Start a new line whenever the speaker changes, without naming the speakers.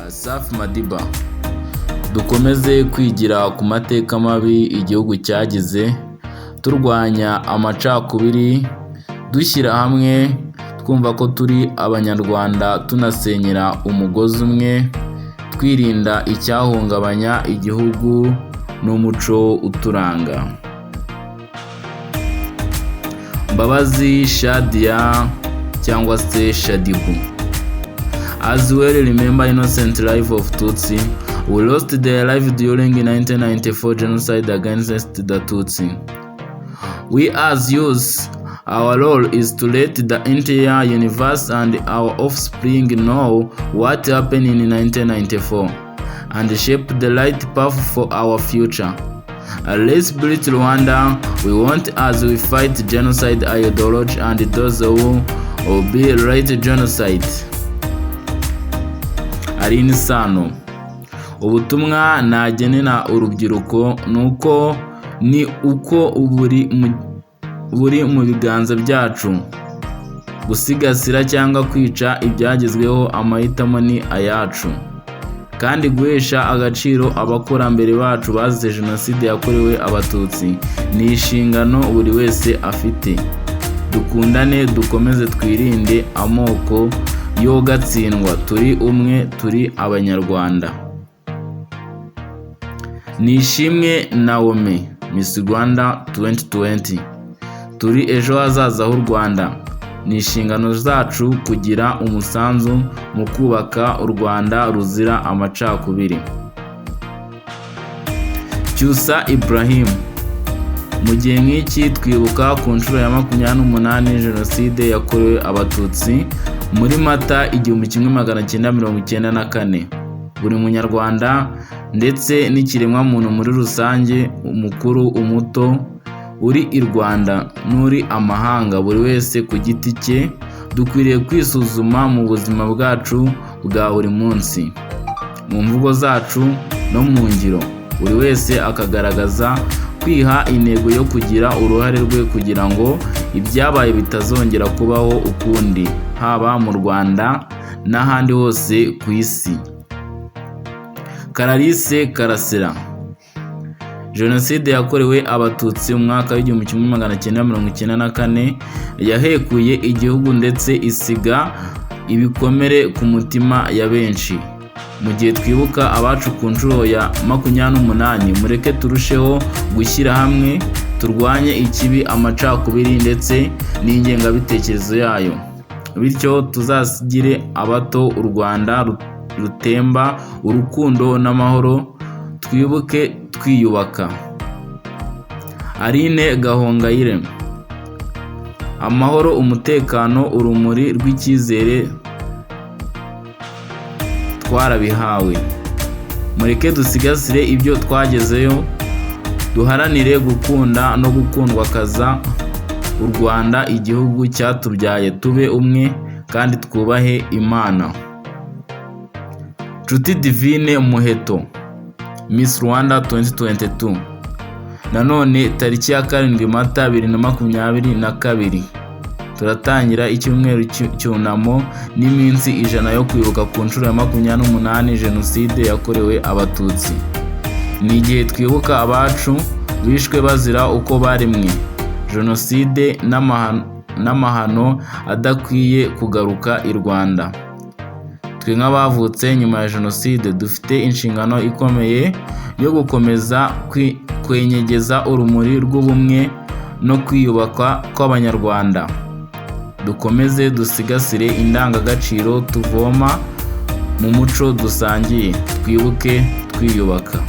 Safi Madiba: Dukomeze kwigira ku mateka mabi igihugu cyagize, turwanya amacakubiri, dushyira hamwe, twumva ko turi Abanyarwanda, tunasenyera umugozi umwe, twirinda icyahungabanya igihugu n'umuco uturanga. Mbabazi Shadia cyangwa se Shaddyboo: As we remember innocent life of Tutsi who lost their life during 1994 genocide against the Tutsi. We as youth, our role is to let the entire universe and our offspring know what happened in 1994 and shape the right path for our future. Let's build Rwanda we want as we fight genocide ideology and those who will be right genocide. Alyn Sano: Ubutumwa nagenera urubyiruko ni uko buri mu biganza byacu gusigasira cyangwa kwica ibyagezweho. Amahitamo ni ayacu, kandi guhesha agaciro abakurambere bacu bazize Jenoside yakorewe Abatutsi ni inshingano buri wese afite. Dukundane, dukomeze twirinde amoko yogatsindwa. Turi umwe, turi Abanyarwanda. Nishimwe Naomie, Miss Rwanda 2020: Turi ejo hazaza h'u Rwanda. Ni inshingano zacu kugira umusanzu mu kubaka u Rwanda ruzira amacakubiri. Cyusa Ibrahim: Mu gihe nk'iki twibuka ku nshuro ya 28 Jenoside yakorewe Abatutsi muri Mata 1994, buri Munyarwanda ndetse n'ikiremwamuntu muri rusange, umukuru, umuto, uri i Rwanda n'uri amahanga, buri wese ku giti cye, dukwiriye kwisuzuma mu buzima bwacu bwa buri munsi, mu mvugo zacu no mu ngiro, buri wese akagaragaza kwiha intego yo kugira uruhare rwe kugira ngo ibyabaye bitazongera kubaho ukundi, haba mu Rwanda n'ahandi hose ku isi. Clarisse Karasira: Jenoside yakorewe Abatutsi mu mwaka w'1994 yahekuye igihugu ndetse isiga ibikomere ku mutima ya benshi. Mu gihe twibuka abacu ku nshuro ya 28, mureke turusheho gushyira hamwe, turwanye ikibi, amacakubiri ndetse n'ingengabitekerezo yayo, bityo tuzasigire abato u Rwanda rutemba urukundo n'amahoro. Twibuke twiyubaka. Aline Gahongayire: Amahoro, umutekano, urumuri rw'icyizere twarabihawe. Mureke dusigasire ibyo twagezeyo, duharanire gukunda no gukundwakaza u Rwanda, igihugu cyatubyaye. Tube umwe kandi twubahe Imana. Nshuti Divine Muheto, Miss Rwanda 2022: Nanone tariki ya 7 Mata 2022 turatangira icyumweru cyunamo n'iminsi 100 yo kwibuka ku nshuro ya 28 Jenoside yakorewe Abatutsi. Ni igihe twibuka abacu bishwe bazira uko baremwe. Jenoside n'amahano adakwiye kugaruka i Rwanda. Twe nk'abavutse nyuma ya Jenoside dufite inshingano ikomeye yo gukomeza kwenyegeza urumuri rw'ubumwe no kwiyubaka kw'Abanyarwanda. Dukomeze dusigasire indangagaciro tuvoma mu muco dusangiye. Twibuke twiyubaka.